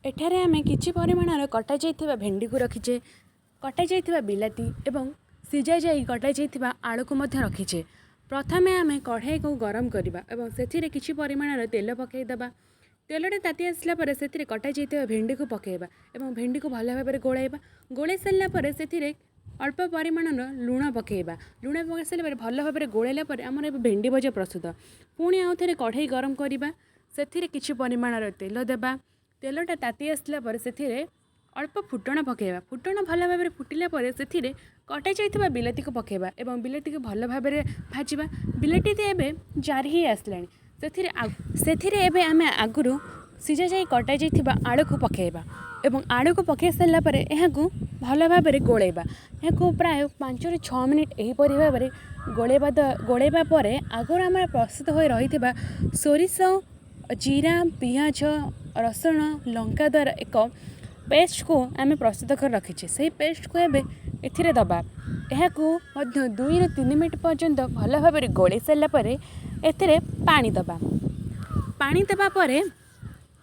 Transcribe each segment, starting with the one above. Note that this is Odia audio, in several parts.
ଏଠାରେ ଆମେ କିଛି ପରିମାଣର କଟାଯାଇଥିବା ଭେଣ୍ଡିକୁ ରଖିଛେ, କଟାଯାଇଥିବା ବିଲାତି ଏବଂ ସିଝା ଯାଇ କଟାଯାଇଥିବା ଆଳୁକୁ ମଧ୍ୟ ରଖିଛେ। ପ୍ରଥମେ ଆମେ କଢ଼େଇକୁ ଗରମ କରିବା ଏବଂ ସେଥିରେ କିଛି ପରିମାଣର ତେଲ ପକାଇଦେବା। ତେଲଟା ତାତି ଆସିଲା ପରେ ସେଥିରେ କଟାଯାଇଥିବା ଭେଣ୍ଡିକୁ ପକାଇବା ଏବଂ ଭେଣ୍ଡିକୁ ଭଲ ଭାବରେ ଗୋଳାଇବା। ଗୋଳାଇ ସାରିଲା ପରେ ସେଥିରେ ଅଳ୍ପ ପରିମାଣର ଲୁଣ ପକାଇବା। ଲୁଣ ପକାଇ ସାରିଲା ପରେ ଭଲ ଭାବରେ ଗୋଳାଇଲା ପରେ ଆମର ଏବେ ଭେଣ୍ଡି ଭଜା ପ୍ରସ୍ତୁତ। ପୁଣି ଆଉ ଥରେ କଢ଼େଇ ଗରମ କରିବା, ସେଥିରେ କିଛି ପରିମାଣର ତେଲ ଦେବା। ତେଲଟା ତାତି ଆସିଲା ପରେ ସେଥିରେ ଅଳ୍ପ ଫୁଟଣ ପକାଇବା। ଫୁଟଣ ଭଲ ଭାବରେ ଫୁଟିଲା ପରେ ସେଥିରେ କଟାଯାଇଥିବା ବିଲାତିକୁ ପକାଇବା ଏବଂ ବିଲାତିକୁ ଭଲ ଭାବରେ ଭାଜିବା। ବିଲାତିଟି ଏବେ ଜାରି ହେଇ ଆସିଲାଣି, ସେଥିରେ ଏବେ ଆମେ ଆଗରୁ ସିଝା ଯାଇ କଟାଯାଇଥିବା ଆଳୁକୁ ପକାଇବା ଏବଂ ଆଳୁକୁ ପକାଇ ସାରିଲା ପରେ ଏହାକୁ ଭଲ ଭାବରେ ଗୋଳାଇବା। ଏହାକୁ ପ୍ରାୟ 5ରୁ 6 ମିନିଟ୍ ଏହିପରି ଭାବରେ ଗୋଳାଇବା ପରେ ଆଗରୁ ଆମର ପ୍ରସ୍ତୁତ ହୋଇ ରହିଥିବା ସୋରିଷ, ଜିରା, ପିଆଜ, ରସୁଣ, ଲଙ୍କା ଦ୍ୱାରା ଏକ ପେଷ୍ଟକୁ ଆମେ ପ୍ରସ୍ତୁତ କରି ରଖିଛେ, ସେଇ ପେଷ୍ଟକୁ ଏବେ ଏଥିରେ ଦେବା। ଏହାକୁ ମଧ୍ୟ 2ରୁ 3 ମିନିଟ୍ ପର୍ଯ୍ୟନ୍ତ ଭଲ ଭାବରେ ଗୋଳାଇ ସାରିଲା ପରେ ଏଥିରେ ପାଣି ଦେବା। ପାଣି ଦେବା ପରେ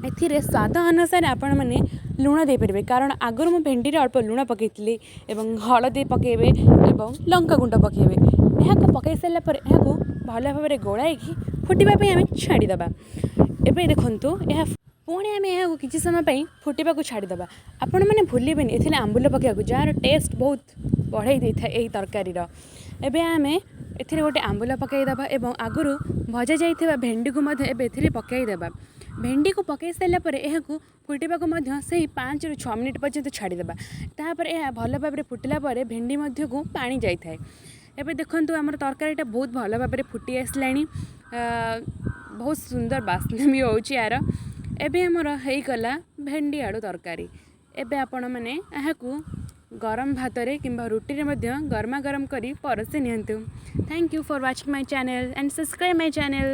ଏଥିରେ ସ୍ୱାଦ ଅନୁସାରେ ଆପଣମାନେ ଲୁଣ ଦେଇପାରିବେ, କାରଣ ଆଗରୁ ମୁଁ ଭେଣ୍ଡିରେ ଅଳ୍ପ ଲୁଣ ପକାଇଥିଲି, ଏବଂ ହଳଦୀ ପକାଇବେ ଏବଂ ଲଙ୍କା ଗୁଣ୍ଡ ପକାଇବେ। ଏହାକୁ ପକାଇ ସାରିଲା ପରେ ଏହାକୁ ଭଲ ଭାବରେ ଗୋଳାଇକି ଫୁଟିବା ପାଇଁ ଆମେ ଛାଡ଼ିଦେବା। ଏବେ ଦେଖନ୍ତୁ, ଏହା ପୁଣି ଆମେ ଏହାକୁ କିଛି ସମୟ ପାଇଁ ଫୁଟିବାକୁ ଛାଡ଼ିଦେବା। ଆପଣମାନେ ଭୁଲିବେନି ଏଥିରେ ଆମ୍ବୁଲ ପକାଇବାକୁ, ଯାହାର ଟେଷ୍ଟ ବହୁତ ବଢ଼ାଇ ଦେଇଥାଏ ଏହି ତରକାରୀର। ଏବେ ଆମେ ଏଥିରେ ଗୋଟେ ଆମ୍ବୁଲ ପକାଇଦେବା ଏବଂ ଆଗରୁ ଭଜା ଯାଇଥିବା ଭେଣ୍ଡିକୁ ମଧ୍ୟ ଏବେ ଏଥିରେ ପକାଇଦେବା। ଭେଣ୍ଡିକୁ ପକାଇ ସାରିଲା ପରେ ଏହାକୁ ଫୁଟିବାକୁ ମଧ୍ୟ ସେଇ 5ରୁ 6 ମିନିଟ୍ ପର୍ଯ୍ୟନ୍ତ ଛାଡ଼ିଦେବା। ତାପରେ ଏହା ଭଲ ଭାବରେ ଫୁଟିଲା ପରେ ଭେଣ୍ଡି ମଧ୍ୟକୁ ପାଣି ଯାଇଥାଏ। ଏବେ ଦେଖନ୍ତୁ, ଆମର ତରକାରୀଟା ବହୁତ ଭଲ ଭାବରେ ଫୁଟି ଆସିଲାଣି, ବହୁତ ସୁନ୍ଦର ବାସ୍ନା ବି ହେଉଛି ଏହାର। ଏବେ ଆମର ହେଇଗଲା ଭେଣ୍ଡି ଆଳୁ ତରକାରୀ। ଏବେ ଆପଣମାନେ ଏହାକୁ ଗରମ ଭାତରେ କିମ୍ବା ରୁଟିରେ ମଧ୍ୟ ଗରମା ଗରମ କରି ପରସି ନିଅନ୍ତୁ। Thank you for watching my channel and subscribe my channel.